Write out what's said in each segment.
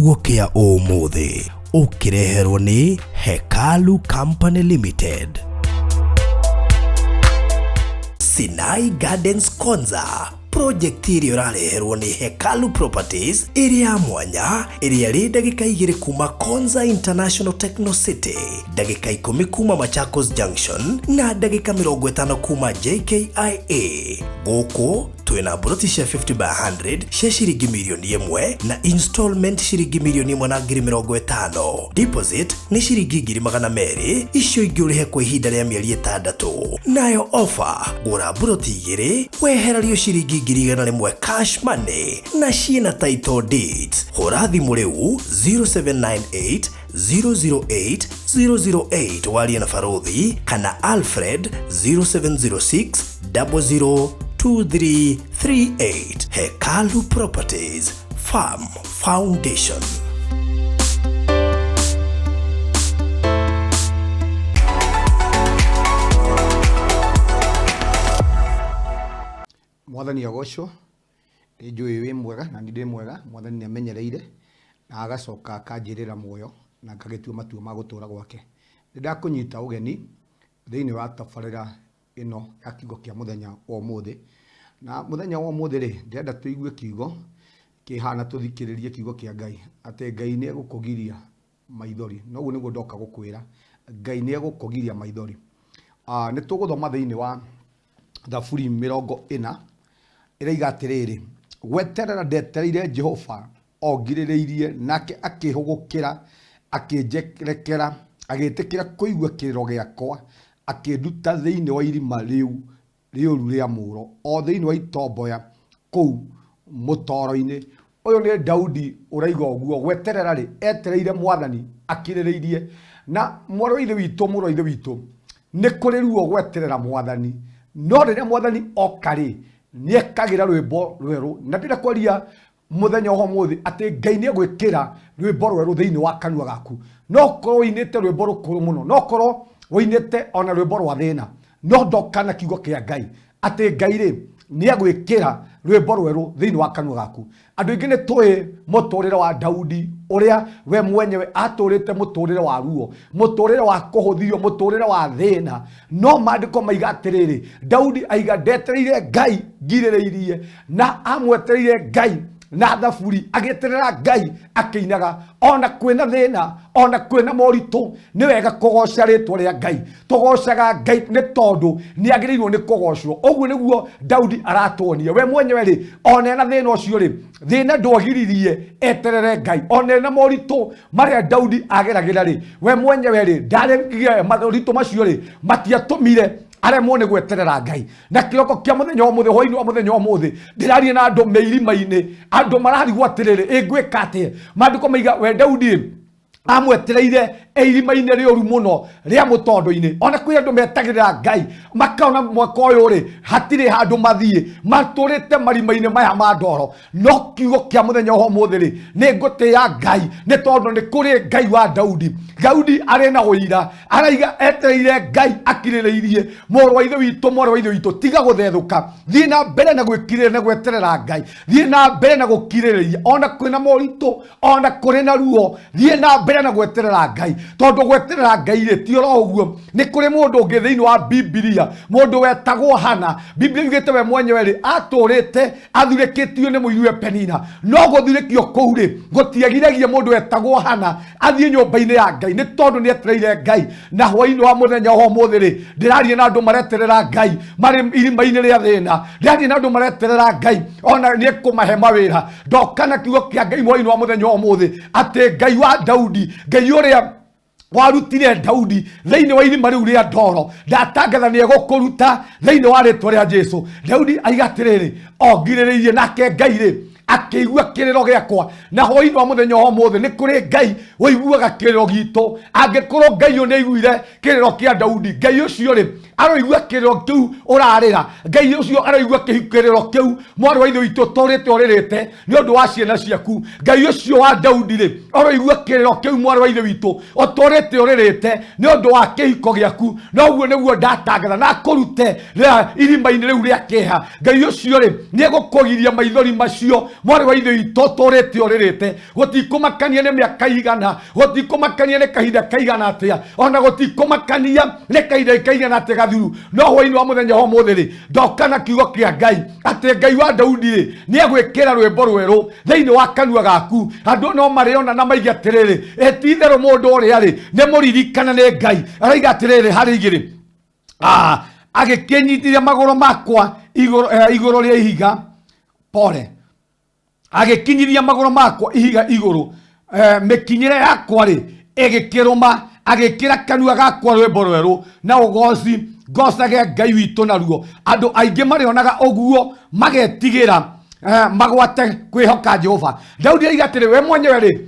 Kiugo kĩa ũmũthĩ ũkĩreherwo nĩ Hekalu Company Limited. Sinai Gardens Konza project ĩrĩa ũrareherwo nĩ Hekalu Properties ĩrĩ ya mwanya ĩrĩa ĩrĩ ndagĩka 2 kuma Konza International Techno City, ndagĩka 10 kuma Machakos Junction na ndagĩka 50 kuma JKIA. Gũkũ twĩna mburoti cia 50 by 100 cia ciringi mirioni 1 na installment ciringi mirioni 1 na ngiri 50. Deposit nĩ ciringi ngiri 200, icio ingĩ ũrĩhe kwa ihinda rĩa mĩeri 6. Nayo offer, gũra mburoti 2 wehererio ciringi ngiri 100 cash money na ciĩna title deeds. Hũra thimũ rĩu 0798 008 008 warie na Barothi kana Alfred 0706 00 2338. Hekalu Properties Farm Foundation. Mwathani agocwo, nĩ njũĩ wĩ mwega na nĩ ndĩ mwega, Mwathani nĩ amenyereire na agacoka akanjĩrĩra muoyo na ngagĩtua matua ma gũtũra gwake. Nĩ ndakũnyita ũgeni thĩinĩ wa tabarĩra ĩno ya kiugo kĩa mũthenya wa ũmũthĩ. Na mũthenya wa ũmũthĩ rĩ, ndĩrenda tũigue kiugo kĩhana tũthikĩrĩrie kiugo kĩa Ngai, atĩ Ngai nĩ egũkũgiria maithori. Na ũguo nĩguo ndoka gũkwĩra, Ngai nĩ egũkũgiria maithori. Nĩ tũgũthoma thĩinĩ wa Thaburi 40 ĩraiga atĩrĩrĩ, gweterera ndetereire Jehova ongirĩrĩirie, nake akĩhũgũkĩra akĩnjerekera, agĩtĩkĩra kũigua kĩrĩro gĩakwa, akĩnduta thĩinĩ wa irima rĩu rĩũru rĩa mũro, o thĩinĩ wa itomboya kũu mũtoro-inĩ. Ũyũ nĩ Daudi ũraiga ũguo, gweterera rĩ, etereire Mwathani akirĩrĩirie. Na mwarĩ wa ithe witũ, mũrũ wa ithe witũ, nĩ kũrĩ ruo gweterera Mwathani, no rĩrĩa Mwathani oka rĩ, nĩ ekagĩra rwĩmbo rwerũ. Na ndĩrenda kwaria mũthenya wa ũmũthĩ atĩ Ngai nĩ egwĩkĩra rwĩmbo rwerũ thĩinĩ wa kanua gaku. No ũkorwo ũinĩte rwĩmbo rũkũrũ mũno, no ũkorwo ũinĩte ona rwĩmbo rwa thĩna, no ndoka na kiugo kĩa Ngai atĩ Ngai rĩ nĩ egwĩkĩra rwĩmbo rwerũ thĩinĩ wa kanua gaku. Andũ aingĩ nĩ tũĩ mũtũrĩre wa Daudi, ũrĩa we mwenyewe atũrĩte mũtũrĩre wa ruo, mũtũrĩre wa kũhũthio, mũtũrĩre wa thĩna. No maandĩko maiga atĩrĩrĩ, Daudi aiga ndetereire Ngai ngirĩrĩirie, na amwetereire Ngai na thaburi, agĩeterera Ngai akĩinaga ona kwĩna thĩna, ona kwĩna moritũ. Nĩ wega kũgoca rĩtwa rĩa Ngai. Tũgocaga Ngai nĩ tondũ nĩ agĩrĩirwo nĩ kũgocwo. Ũguo nĩguo Daudi aratuonia. We mwenyewe rĩ, ona ena thĩna ũcio rĩ, thĩna ndwagiririe eterere Ngai. Ona ena moritũ marĩa Daudi ageragĩra rĩ, we mwenyewe rĩ, ndaregire moritũ macio rĩ, matiatũmire aremwo nĩ gweterera Ngai. Na kĩroko kĩa mũthenya wa ũmũthĩ, hwaĩ-inĩ wa mũthenya wa ũmũthĩ, ndĩraria na andũ me irima-inĩ, andũ mararigwo atĩrĩrĩ, ĩ ngwĩka atĩa? Maandĩko maiga we Daudi amwetereire irima-inĩ rĩũru mũno rĩa mũtondo-inĩ. Ona kwĩ andũ metagĩrĩra Ngai makaona mwaka ũyũ rĩ hatirĩ handũ mathiĩ, matũrĩte marima-inĩ maya ma ndoro. No kiugo kĩa mũthenya wa ũmũthĩ rĩ, nĩ ngũtĩĩa Ngai nĩ tondũ nĩ kũrĩ Ngai wa Daudi. Daudi arĩ na ũira, araiga etereire Ngai akirĩrĩirie. Mũrũ wa ithe witũ, mwarĩ wa ithe witũ, tiga gũthethũka, thiĩ na mbere na gwĩkirĩrĩria na gweterera Ngai, thiĩ na mbere na gũkirĩrĩria ona kwĩna moritũ, ona kũrĩ na ruo, thiĩ na mbere na gweterera Ngai, tondũ gweterera Ngai rĩ ti oro ũguo. Nĩ kũrĩ mũndũ ũngĩ thĩinĩ wa Bibilia, mũndũ wetagwo Hana. Bibilia yugĩte we mwenyewe rĩ, atũrĩte athurĩkĩtio nĩ mũirũ Penina, no gũthurĩkio kũu rĩ gũtiagiragia mũndũ wetagwo Hana athiĩ nyũmba-inĩ ya Ngai, nĩ tondũ nĩ etereire Ngai. Na hwaĩ-inĩ wa mũthenya wa ũmũthĩ rĩ, ndĩraria na andũ mareterera Ngai marĩ irima-inĩ rĩa thĩna, ndĩraria na andũ mareterera Ngai ona nĩ ekũmahe mawĩra. Ndoka na kiugo kĩa Ngai hwaĩ-inĩ wa mũthenya wa ũmũthĩ atĩ Ngai wa Daudi, Ngai ũrĩa warutire Daudi thĩinĩ wa irima rĩu rĩa ndoro, ndatangatha nĩ egũkũruta thĩinĩ wa rĩtwa rĩa Jesu. Daudi aiga atĩrĩrĩ, ongirĩrĩirie, nake Ngai rĩ akĩigua kĩrĩro gĩakwa. Na hwaĩ-inĩ wa mũthenya wa ũmũthĩ nĩ kũrĩ Ngai ũiguaga kĩrĩro gitũ. Angĩkorwo Ngai ũyũ nĩ aiguire kĩrĩro kĩa Daudi, Ngai ũcio rĩ Aroigua kĩrĩro kĩu ũrarĩra. Ngai ũcio aroigua kĩrĩro kĩu mwarĩ wa ithe witũ ũtũrĩte ũrĩrĩte nĩ ũndũ wa ciana ciaku. Ngai ũcio wa Daudi rĩ, aroigua kĩrĩro kĩu mwarĩ wa ithe witũ ũtũrĩte ũrĩrĩte nĩ ũndũ wa kĩhiko gĩaku. Noguo nĩguo ndatangatha na akũrute irima-inĩ rĩu rĩa kĩeha. Ngai ũcio rĩ, nĩ egũkũgiria maithori macio mwarĩ wa ithe witũ ũtũrĩte ũrĩrĩte. Gũtikũmakania nĩ mĩaka igana, gũtikũmakania nĩ kahinda kaigana atĩa, ona gũtikũmakania nĩ kahinda kaigana atĩa gathiru. No hwainĩ wa mũthenya wa ũmũthĩ rĩ, ndoka na kiugo kĩa Ngai atĩ Ngai wa Daudi rĩ, nĩ egwĩkĩra rwĩmbo rwerũ thĩinĩ wa kanua gaku. Andũ no marĩona na maige atĩrĩrĩ, ĩ ti itherũ mũndũ ũrĩa rĩ, nĩ mũririkane nĩ Ngai. Araiga atĩrĩrĩ harĩ igĩrĩ, agĩkĩnyitithia magũrũ makwa igũrũ rĩa ihiga, pole, agĩkinyithia magũrũ makwa ihiga igũrũ, mĩkinyĩre yakwa rĩ ĩgĩkĩrũma, agĩkĩra kanua gakwa rwĩmbo rwerũ na ũgoci, ngocage Ngai witũ naruo. Andũ aingĩ marĩonaga ũguo magetigĩra, magwate kwĩhoka Jehova. Daudi aiga atĩrĩ, we mwenyewe rĩ,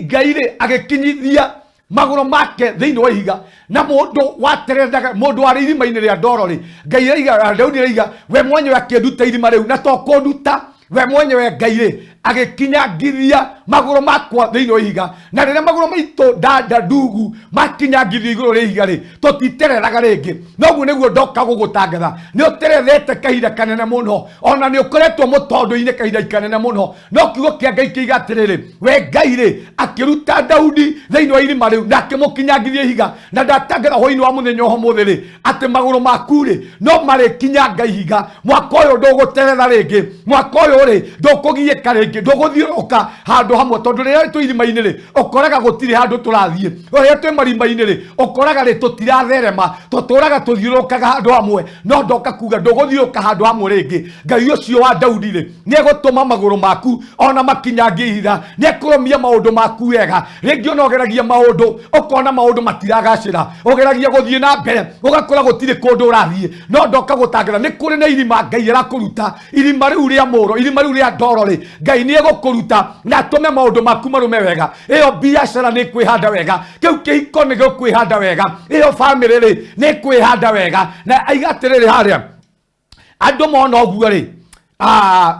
Ngai rĩ agĩkinyithia magũrũ make thĩinĩ wa ihiga, na mũndũ waterethaga, mũndũ warĩ irima-inĩ rĩa ndoro rĩ, Ngai aiga, Daudi aiga, we mwenyewe akĩnduta irima rĩu, na to kũnduta we mwenyewe Ngai rĩ, agĩkinyangithia magũrũ makwa thĩinĩ wa ihiga. Na rĩrĩa magũrũ maitũ ndanda ndugu makinyangithio igũrũ rĩa ihiga rĩ, tũtitereraga rĩngĩ. Noguo nĩguo ndoka gũgũtangatha, nĩ ũterethete kahinda kanene mũno, ona nĩ ũkoretwo mũtondo-inĩ kahinda kanene mũno. No kiugo kĩa Ngai kĩiga atĩrĩrĩ, we Ngai rĩ, akĩruta Daudi thĩinĩ wa irima rĩu na akĩmũkinyangithia ihiga. Na ndatangatha hwainĩ wa mũthenya wa ũmũthĩ rĩ, atĩ magũrũ maku rĩ, no marĩkinyanga ihiga. Mwaka ũyũ ndũgũteretha rĩngĩ, mwaka ũyũ rĩ, ndũkũgiĩka rĩngĩ, ndũgũthiũrũrũka handũ hamwe, tondũ rĩrĩa twĩ irima-inĩ rĩ, ũkoraga gũtirĩ handũ tũrathiĩ. Rĩrĩa twĩ marima-inĩ rĩ, ũkoraga rĩ, tũtiratherema, tũtũraga tũthiũrũrũkaga handũ hamwe. No ndoka kuga ndũgũthiũrũrũka handũ hamwe rĩngĩ. Ngai ũcio wa Daudi rĩ, nĩ egũtũma magũrũ maku ona makinyangie ihiga, nĩ ekũrũmia maũndũ maku wega. Rĩngĩ ona ũgeragia maũndũ ũkona maũndũ matiragacĩra, ũgeragia gũthiĩ na mbere ũgakora gũtirĩ kũndũ ũrathiĩ. No ndoka gũtangatha nĩ kũrĩ na irima Ngai arakũruta, irima rĩu rĩa mũro, irima rĩu rĩa ndoro rĩ, Ngai nĩ egũkũruta na atũme maũndũ maku marũme wega. Ĩyo biacara nĩ ĩkwĩhanda wega, kĩu kĩhiko nĩ gĩkwĩhanda wega, ĩyo bamĩrĩ rĩ nĩ ĩkwĩhanda wega. Na aiga atĩrĩrĩ harĩa, andũ mona ũguo rĩ,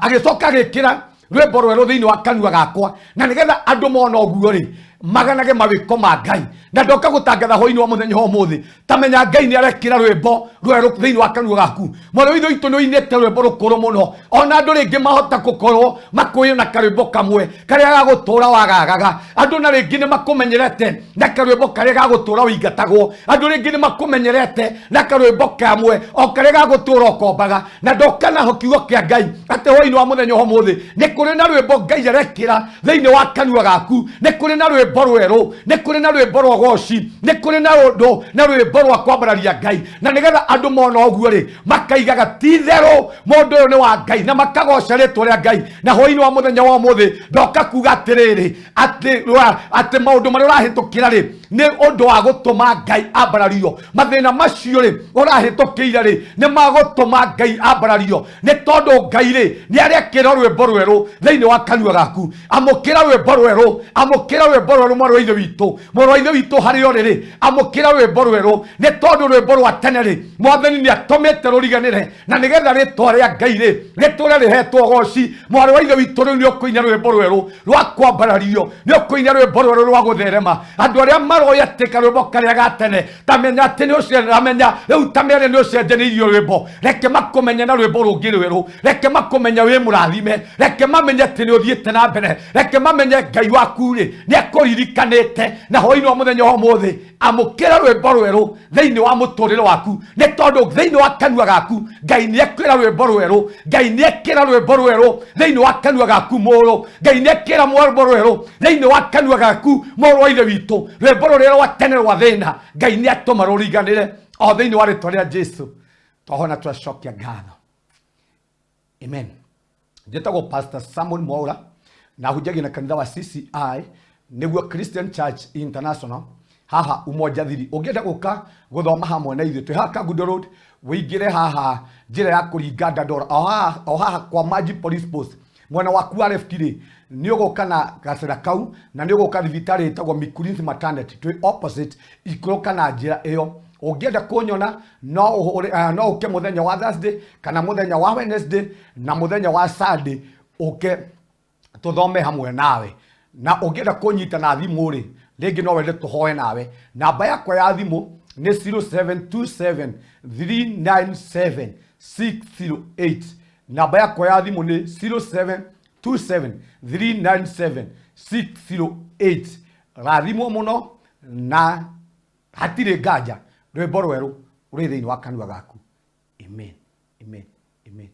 agĩcoka agĩkĩra rwĩmbo rwerũ thĩinĩ wa kanua gakwa, na nĩgetha andũ mona ũguo rĩ, maganage mawĩko ma Ngai. Na ndoka gũtangatha hwainĩ wa mũthenya wa ũmũthĩ, ta menya Ngai nĩ arekĩra rwĩmbo rwerũ thĩinĩ wa kanua gaku. Mwarĩ wa ithe witũ nĩ ũinĩte rwĩmbo rũkũrũ mũno, ona andũ rĩngĩ mahota gũkorwo makũĩ na karwĩmbo kamwe karĩa gagũtũra wagagaga. Andũ na rĩngĩ nĩ makũmenyerete na karwĩmbo karĩa gagũtũra ũingatagwo. Andũ rĩngĩ nĩ makũmenyerete na karwĩmbo kamwe o karĩa gagũtũra ũkombaga. Na ndoka naho kiugo kĩa Ngai atĩ hwainĩ wa mũthenya wa ũmũthĩ nĩ kũrĩ na rwĩmbo Ngai arekĩra thĩinĩ wa kanua gaku, nĩ kũrĩ na rwĩmbo rwerũ, nĩ kũrĩ na rwĩmbo rwa goci, nĩ kũrĩ na ũndũ na rwĩmbo rwa kwambararia Ngai. Na nĩgetha andũ mona ũguo rĩ, makaigaga ti itherũ mũndũ ũyũ nĩ wa Ngai, na makagoca rĩtwa rĩa Ngai. Na hwainĩ wa mũthenya wa ũmũthĩ ndoka kuga atĩrĩrĩ, atĩ maũndũ marĩa ũrahĩtũkĩra rĩ, nĩ ũndũ wa gũtũma Ngai ambarario. Mathĩna macio rĩ ũrahĩtũkĩire rĩ, nĩ magũtũma Ngai ambarario, nĩ tondũ Ngai rĩ nĩ arekĩra rwĩmbo rwerũ thĩinĩ wa kanua gaku. Amũkĩra rwĩmbo rwerũ, amũkĩra rwĩmbo rwerũ mwarĩ wa ithe witũ, mũrũ wa ithe witũ harĩa ũrĩ rĩ, amũkĩra rwĩmbo rwerũ, nĩ tondũ rwĩmbo rwa tene rĩ, Mwathani nĩ atũmĩte rũriganĩre, na nĩgetha rĩtwa rĩa Ngai rĩ rĩtũre rĩhetwo goci. Mwarĩ wa ithe witũ, rĩu nĩ ũkũina rwĩmbo rwerũ rwa kwambarario, nĩ ũkũina rwĩmbo rwerũ rwa gũtherema. Andũ arĩa maroĩ atĩ karwĩmbo karĩa ga tene, ta menya atĩ nĩ ũcenjia, rĩu ta mere nĩ ũcenjanĩirio rwĩmbo. Reke makũmenye na rwĩmbo rũngĩ rwerũ, reke makũmenye wĩ mũrathime, reke mamenye atĩ nĩ ũthiĩte na mbere, reke mamenye Ngai waku rĩ nĩ akũririkanĩte. Na hwainĩ wa mũthenya wa ũmũthĩ, amũkĩra rwĩmbo rwerũ thĩinĩ wa mũtũrĩre waku, nĩ tondũ thĩinĩ wa kanua gaku Ngai nĩ ekĩra rwĩmbo rwerũ, Ngai nĩ ekĩra rwĩmbo rwerũ thĩinĩ wa kanua gaku mũrũ, Ngai nĩ ekĩra rwĩmbo rwerũ thĩinĩ wa kanua gaku mũrũ wa ithe witũ. Rwĩmbo rũrĩa rwa tene rwa thĩna, Ngai nĩ atũma rũriganĩre o thĩinĩ wa rĩtwa rĩa Jesu. Twahona twacokia ngatho. Amen. Njĩtagwo Pastor Samuel Mwaura na hunjagia na kanitha wa CCI, nĩguo Christian Church International, haha Umoja Thiri. Ũngĩenda gũka gũthoma hamwe na ithuĩ, twĩ haha Kangundo Road, wĩingĩre haha njĩra ya kũringa Dandora, o haha kwa Maji Police Post, mwena waku wa left rĩ, nĩ ũgũka na gacĩra kau, na nĩ ũgũka thibitarĩ ĩtagwo Mikurinzi Maternity, twĩ opposite, ikũrũka na njĩra ĩyo. Ũngĩenda kũnyona no ũhũre, no ũke mũthenya wa Thursday kana mũthenya wa Wednesday na mũthenya wa Sunday, ũke tũthome hamwe nawe. Na ũngĩenda kũnyita na thimũ rĩ, rĩngĩ no wende tũhoe nawe, namba yakwa ya thimũ nĩ 0727 397 608. Namba yakwa ya thimũ nĩ 0727 397 608. Rathimwo mũno, na hatirĩ nganja rwĩmbo rwerũ rwĩ thĩinĩ wa kanua gaku. Amen, amen, amen.